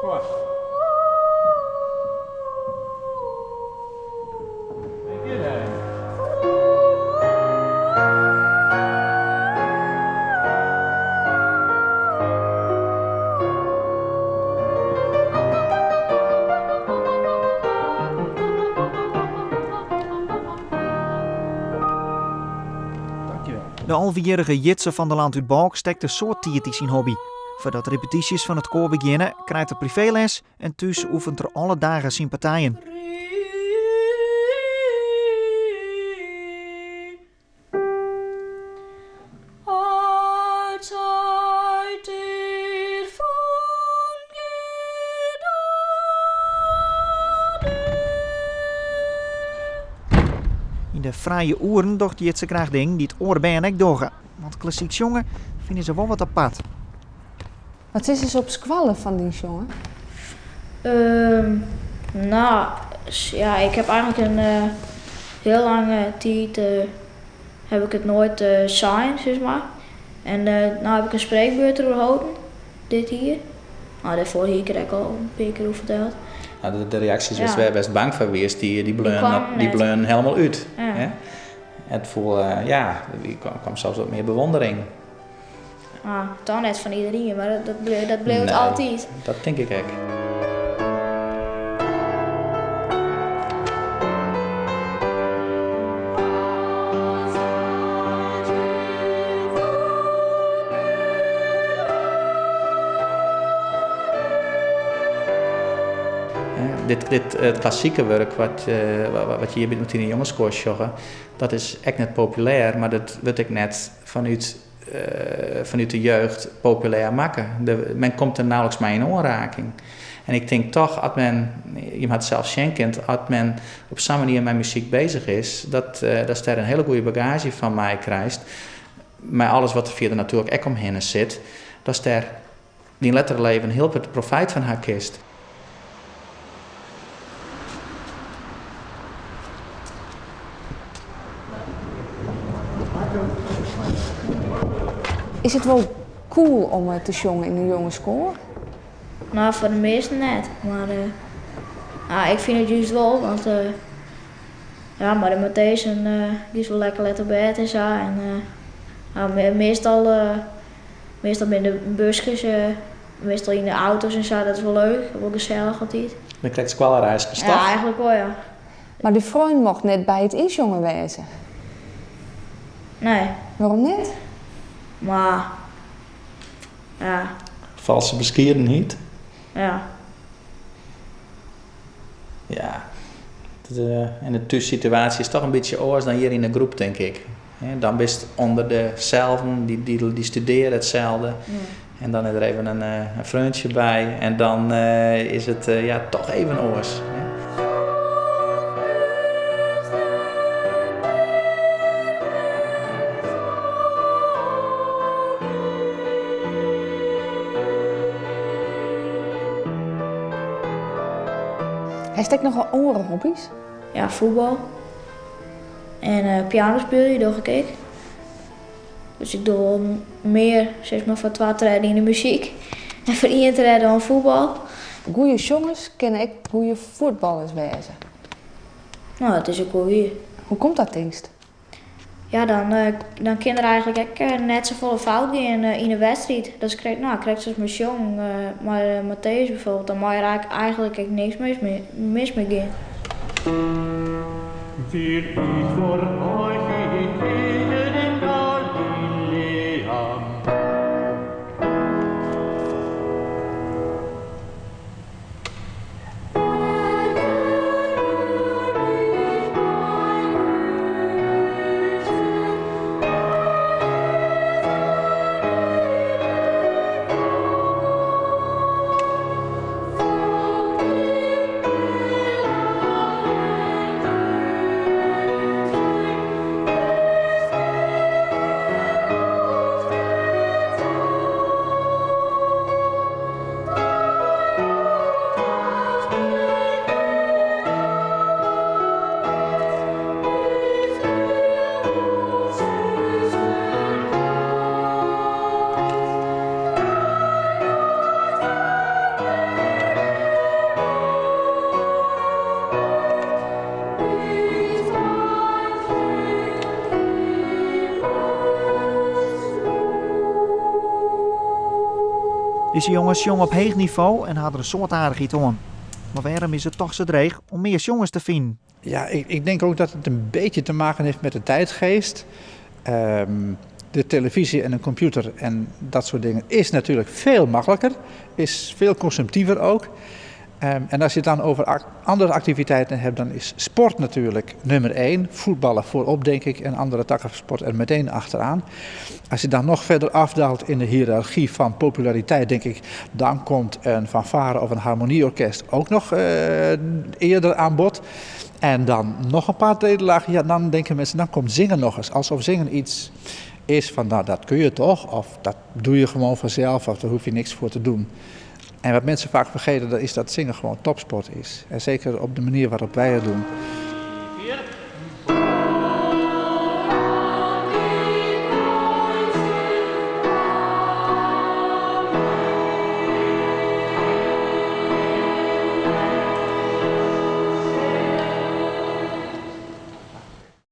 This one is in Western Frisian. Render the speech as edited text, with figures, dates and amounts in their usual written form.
De alvejierrige Jitse van der Land út Balk stekt in soad tiid yn syn hobby. Foardat repetysjes fan it koar begjinne, krijt er priveeles en thús oefent er alle dagen syn partijen. Yn de frije oeren docht Jitse graach dingen dy't oare bern ek dogge. Want klassyk sjonge fine se wol wat apart. Wat is se op skoalle fan dyn sjongen? No, ja, ik ha eigenlik in hiel lange tiid ha ik it noait sein, sis mar. En no ha ik in spreekbeurt deroer holden, dit jier. No, dêrfoar hie ik der ek al in pear kear oer ferteld. No, de reaksjes wêr'tst bang foar wiest, dy bleaunen helemaal út. Ja. It foel, ja, der kwam sels wat mear bewondering. Ah, dan net fan iderien, mar dat bliuwt altyd. Dat tink ik ek. Dit it klassike wurk wat je hjir by it Martini Jongeskoar sjogge, dat is ek net populêr, mar dat wurdt ek net fanút de jeugd populêr makke. Men komt der nauwelijks mei yn oanraking. En ik tink toch, as men, jim ha it sels sjen kind, as men op sa'n manier mei muzyk beuzich is, datst dêr in hiele goede bagaazje fan mei krijst, mei alles wat der fierder natuerlik ek omhinne sit, datst dêr dyn lettere leven hiel wat profijt fan ha kinst. Is it wol cool om te sjongen yn in jongeskoar? No, foar de measten net, mar ik fyn it júst wol, want ja, mei de Matthäus giest wol lekker let op bêd en sa. En meastal, meastal binne de buskes meastal yn de auto's en sa, dat is wol leuk, wol gesellich altyd. Dan krekt skoalreiskes, toch? Ja, eigenlik wol, ja. Mar de freon mocht net by it ynsjongen wêze? Nee. Wêrom net? Mar, ja. Valse beskiedenheid? Ja. Ja. En de thússituaasje is toch in bytsje oars dan hjir yn de groep, tink ik. Dan bist ûnder deselden, dy studearje itselde. En dan is der even in freontsje by en dan is it ja, toch even oars. Hast ek noch oare hobbys? Ja, fuotbal. En piano spylje doch ik ek. Dus ik doch wol mear, sis mar, foar twa tredde yn de muzyk en foar ien tredde oan fuotbal. Goede sjongers kinne ek goede fuotballers wêze. No, dat is ek wol wier. Hoe komt dat, tinkst? Ja, dan kin der eigenlik ek net safolle fout gean yn de wedstriid. Dat is krekt, no, krekt sa as mei sjongen, mei Matthäus bijvoorbeeld, dan mei der eigenlik ek niks mis mei gean. Will ich vor euch in Galilea. Dizze jonges sjonge op heech nivo en ha der in soad aardichheid oan. Mar wêrom is it toch sa dreech om mear sjongers te finen? Ja, ik denk ook dat het een beetje te maken heeft met de tijdgeest. De televisie en de computer en dat soort dingen is natuurlijk veel makkelijker. Is veel consumptiever ook. En als je het dan over andere activiteiten hebt, dan is sport natuurlijk nummer 1. Voetballen voorop, denk ik, en andere takken van sport er meteen achteraan. Als je dan nog verder afdaalt in de hiërarchie van populariteit, denk ik, dan komt een fanfare of een harmonieorkest ook nog eerder aan bod. En dan nog een paar treden lager, ja, dan denken mensen, dan komt zingen nog eens. Alsof zingen iets is van, nou, dat kun je toch, of dat doe je gewoon vanzelf, of daar hoef je niks voor te doen. En wat mensen vaak vergeten, dat is dat zingen gewoon topsport is. En zeker op de manier waarop wij het doen. 4.